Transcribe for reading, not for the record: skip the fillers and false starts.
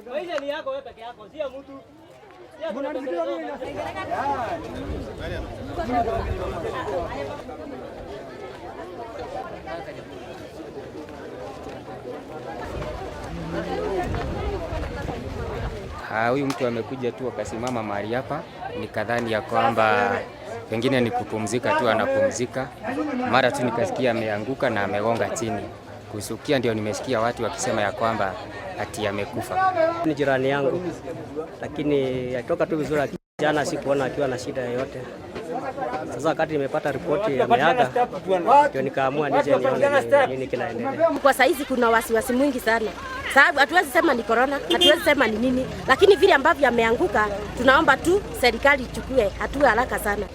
Maisha ni yako wewe peke yako, sio mtu. Huyu mtu amekuja tu akasimama mahali hapa, nikadhani ya kwamba pengine ni kupumzika tu, anapumzika. Mara tu nikasikia ameanguka na amegonga chini. Kusukia ndio nimesikia watu wakisema ya kwamba ati amekufa. Ni jirani yangu, lakini alitoka tu vizuri. Jana sikuona akiwa na shida yoyote. Sasa wakati nimepata ripoti ameaga, ndio nikaamua nije nione nini kinaendelea. Kwa saizi kuna wasiwasi mwingi sana, sababu hatuwezi sema ni corona, hatuwezi sema ni nini, lakini vile ambavyo ameanguka, tunaomba tu serikali ichukue hatua haraka sana.